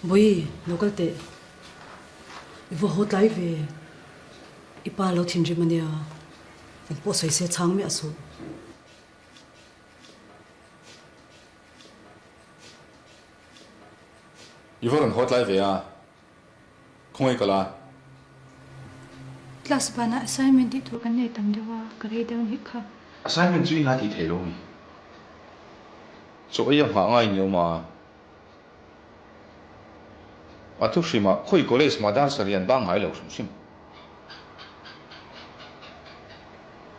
Bawihi, lo kal teh. I va haw tlai ve. I pa lo thinrim a nia. Engpawh sawi se chhang miah suh. I va rawn haw tlai ve a, khawngaih ka la. Class banah assignment tih tur kan nei tam deuh a, ka rei deuh nih kha. Assignment chu inah tih theih lo mi? Chaw ei a nghah ngai ni awm a. A thu hrimah khawi college mah dancer hi an bang ngai lo hrim hrim.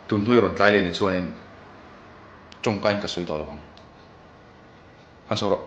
Tun hnuai rawn tlai leh ni chuanin tawngkain ka sawi tawh lo ang. Han sawi rawh.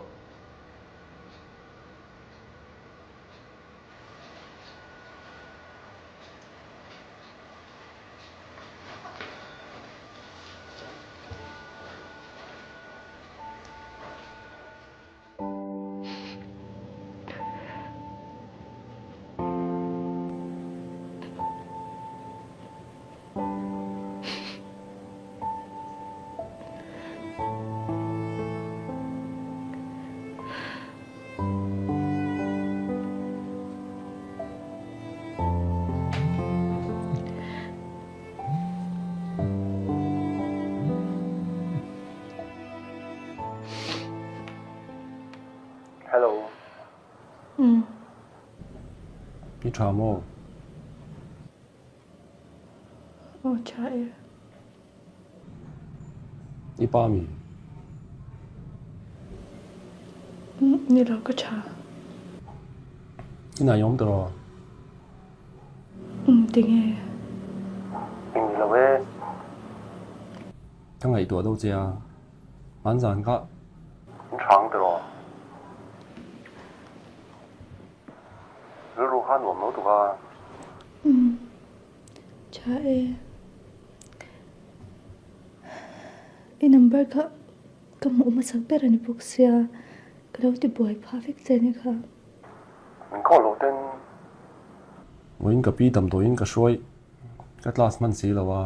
Hello. Umm. I tha maw? Aw tha e. I pa mi? Umm ni lo ka tha. I nai awm tawh? Umm tinge? Eng ni lo e. Ka ngaihtuah deuh che a, hmanzan kha. In hrang tawh? Rilru kha nuam lo tuk a. Umm tha e. I number kha ka hmuh hmasak ber a ni bawk sia, ka lo ti buai phah vek che ni kha. Min call lo ten. Vawiin ka pi damdawiin ka hruai ka class hman si lo a.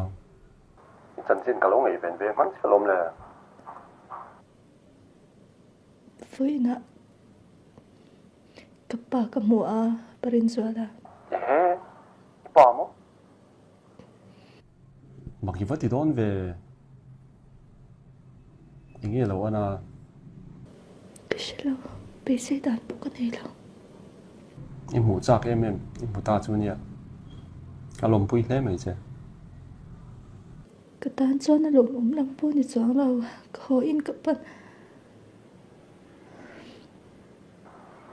I chanchin ka lo ngaihven ve hman chiah lawm le. Vawiinah ka pa ka hmu a, pa Rinzuala. Ehe, i pa maw? Mak i va ti dawn ve. Enge lo an a? Ka hre lo, beisei dan pawh ka nei lo. I hmuh chak em em, i hmu ta chu nia. Ka lawmpui hle mai che. Ka tan chuan a lawmawm lam pawh ni chuang lo, ka haw in ka pan.